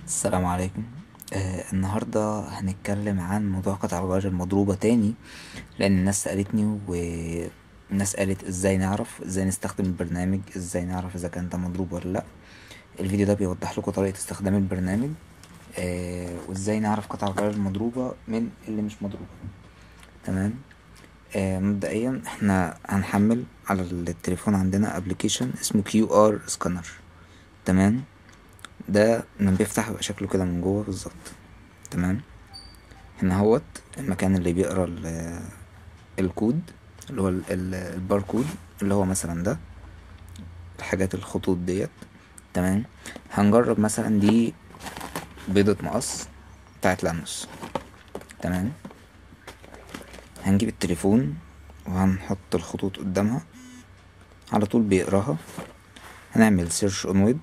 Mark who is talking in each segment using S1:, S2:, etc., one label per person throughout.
S1: السلام عليكم. النهاردة هنتكلم عن موضوع قطع الغيار المضروبة تاني، لأن الناس سألتني والناس قالت ازاي نعرف، ازاي نستخدم البرنامج، ازاي نعرف اذا كان ده مضروب ولا لا. الفيديو ده بيوضح لكم طريقة استخدام البرنامج، وازاي نعرف قطع الغيار المضروبة من اللي مش مضروبة. تمام. مبدئيا احنا هنحمل على التليفون عندنا application اسمه QR scanner. تمام. ده لما بيفتح بيبقى شكله كده من جوه بالظبط. تمام. هنا اهوت المكان اللي بيقرا الكود اللي هو الباركود اللي هو مثلا ده الحاجات الخطوط ديت. تمام. هنجرب مثلا دي بيضة مقص بتاعت لانوس. تمام. هنجيب التليفون وهنحط الخطوط قدامها، على طول بيقراها. هنعمل search on web،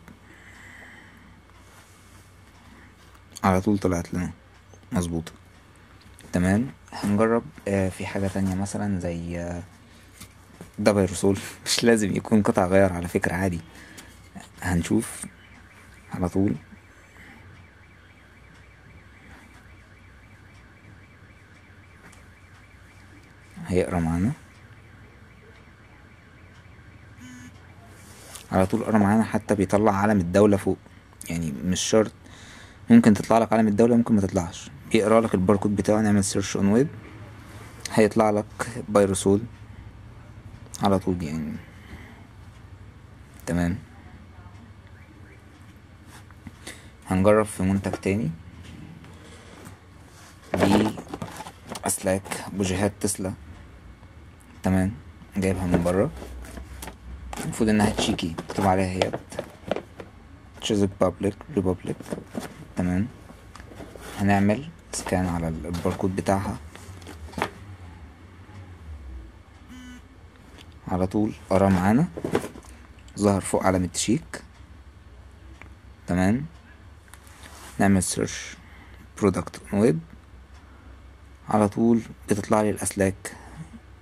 S1: على طول طلعت لنا مظبوطة. تمام. هنجرب في حاجة تانية مثلا زي ده بيرسول. مش لازم يكون قطع غيار على فكرة، عادي. هنشوف على طول. هيقرا معانا على طول، قرا معانا، حتى بيطلع علم الدولة فوق. يعني مش شرط، ممكن تطلع لك علم الدولة، ممكن ما تطلعش. يقرا لك الباركود بتاعه. نعمل search on web، هيطلع لك بايروسول على طول يعني. تمام. هنجرب في منتج تاني، دي اسلاك بوجيهات تسلا. تمام. جايبها من بره، المفروض انها تشيكي، مكتوب عليها هي Czech Republic. تمام. هنعمل scan على الباركود بتاعها، على طول قرا معانا، ظهر فوق علامة تشيك. تمام. نعمل search product on web، على طول بتطلع لي الاسلاك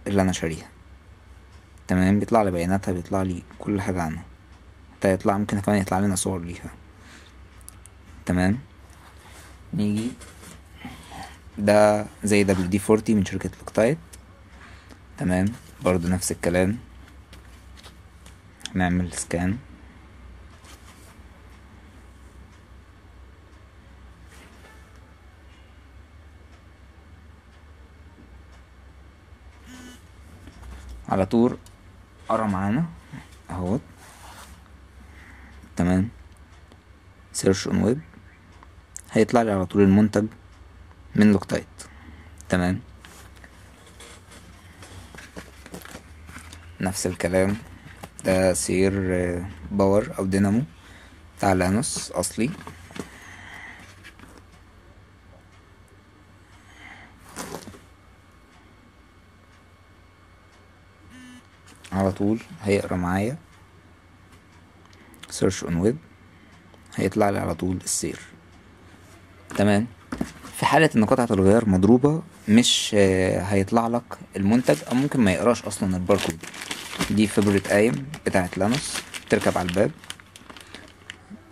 S1: اللي انا شاريها. تمام. بيطلع لي بياناتها، بيطلع لي كل حاجة عنها، حتى يطلع ممكن كمان يطلع لنا صور ليها. تمام. نيجي ده زي WD-40 من شركة لوكتايت. تمام. برضو نفس الكلام، نعمل scan. على طول قرا معانا اهوت. تمام. search on web، هيطلع لي على طول المنتج من لوكتايت. تمام. نفس الكلام، ده سير power او دينامو بتاع لانوس اصلي. على طول هيقرا معايا search on web، هيطلع لي على طول السير. تمام. في حالة ان قطعة الغيار مضروبة مش هيطلع لك المنتج، او ممكن ما يقراش اصلا الباركود. دي فبرة قايم بتاعت لانوس، تركب على الباب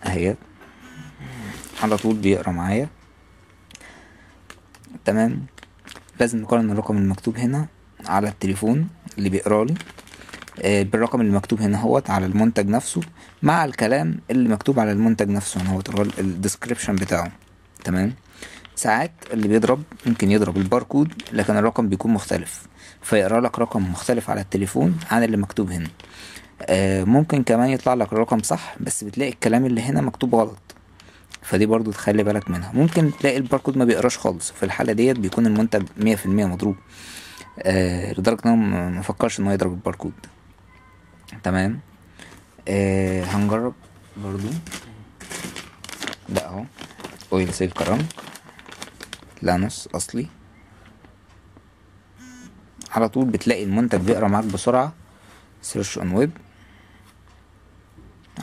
S1: اهي، على طول بيقرا معايا. تمام. لازم نقارن الرقم المكتوب هنا على التليفون اللي بيقرا لي بالرقم اللي مكتوب هنا هوت على المنتج نفسه، مع الكلام اللي مكتوب على المنتج نفسه هنا هوت، اللي هو ال description بتاعه. تمام. ساعات اللي بيضرب ممكن يضرب الباركود لكن الرقم بيكون مختلف، فيقرا لك رقم مختلف على التليفون عن اللي مكتوب هنا. ممكن كمان يطلع لك الرقم صح بس بتلاقي الكلام اللي هنا مكتوب غلط، فدي برضو تخلي بالك منها. ممكن تلاقي الباركود ما بيقراش خالص، في الحالة ديت بيكون المنتج 100% مضروب، لدرجة انه ما فكرش انه يضرب الباركود. تمام. هنجرب برضو ده اهو، oil seal crank لانوس اصلي. على طول بتلاقي المنتج بيقرا معاك بسرعة. search on web،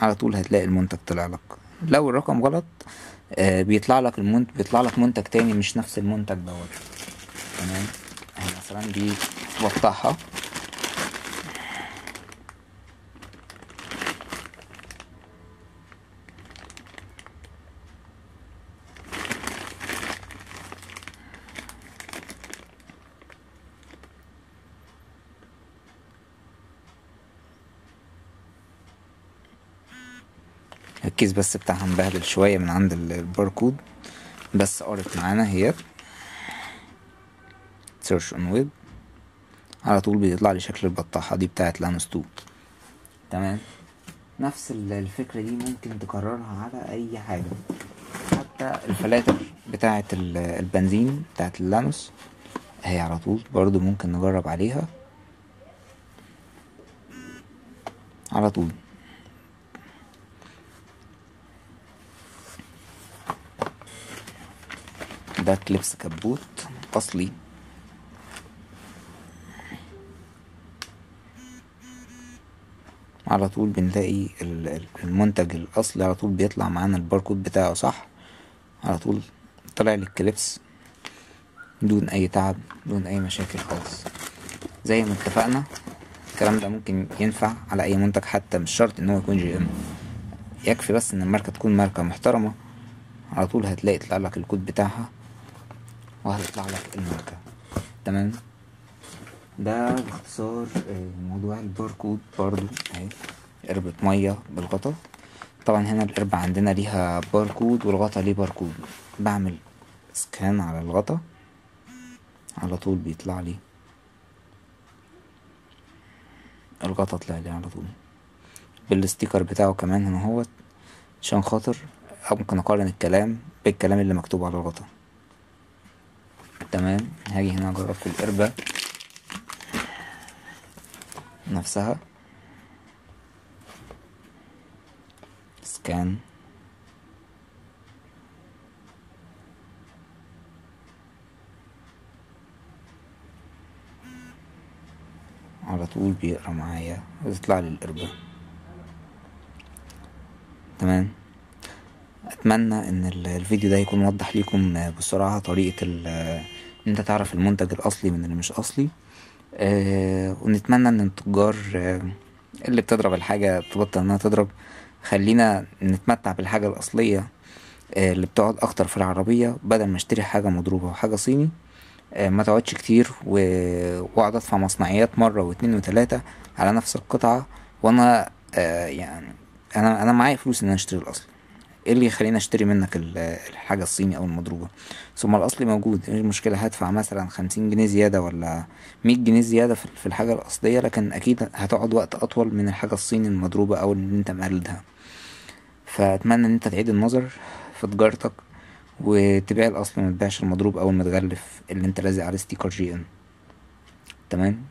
S1: على طول هتلاقي المنتج طلع لك. لو الرقم غلط بيطلع لك المنتج، بيطلع لك منتج تاني مش نفس المنتج دوت. تمام. اهي مثلا دي بقطعها، ال case بس بتاعها مبهدل شوية من عند الباركود، بس قرت معانا هي search on web، على طول بيطلع لي شكل البطاحة دي بتاعت لانوس 2. تمام. نفس الفكرة دي ممكن تكررها على اي حاجة، حتى الفلاتر بتاعت البنزين بتاعت اللانوس هي على طول برضو ممكن نجرب عليها على طول. ده كليبس كبوت اصلي. على طول بنلاقي المنتج الاصلي على طول بيطلع معانا الباركود بتاعه صح، على طول طلع لي الكليبس دون اي تعب دون اي مشاكل خالص. زي ما اتفقنا الكلام ده ممكن ينفع على اي منتج، حتى مش شرط ان هو يكون GM، يكفي بس ان الماركة تكون ماركة محترمة، على طول هتلاقي يطلع لك الكود بتاعها وهتطلع لك الماركة. تمام. ده باختصار موضوع الباركود. برضو اهي قربة مية بالغطا، طبعا هنا القربة عندنا ليها باركود والغطا ليه باركود. بعمل scan على الغطا على طول بيطلع لي الغطا، طلع لي على طول بال sticker بتاعه كمان هنا اهوت، عشان خاطر ممكن اقارن الكلام بالكلام اللي مكتوب على الغطا. تمام. هاجي هنا اجرب في القربة نفسها، scan، على طول بيقرا معايا وتطلع لي القربة. تمام. اتمنى ان الفيديو ده يكون وضح ليكم بسرعة طريقة ان انت تعرف المنتج الاصلي من اللي مش اصلي. ونتمنى ان التجار اللي بتضرب الحاجة تبطل انها تضرب، خلينا نتمتع بالحاجة الاصلية اللي بتقعد اكتر في العربية، بدل ما اشتري حاجة مضروبة وحاجة صيني ما تقعدش كتير واقعد ادفع مصنعيات مرة واتنين وتلاتة على نفس القطعة، وانا يعني انا معايا فلوس ان انا اشتري الاصلي. ايه اللي يخليني اشتري منك الحاجة الصيني او المضروبة؟ ثم الاصلي موجود، ايه المشكلة؟ هدفع مثلا 50 جنيه زيادة ولا 100 جنيه زيادة في الحاجة الاصلية، لكن اكيد هتقعد وقت اطول من الحاجة الصيني المضروبة او اللي انت مقلدها. فاتمنى ان انت تعيد النظر في تجارتك وتبيع الاصل، ما تبيعش المضروب او المتغلف اللي انت لازق عليه sticker GM. تمام.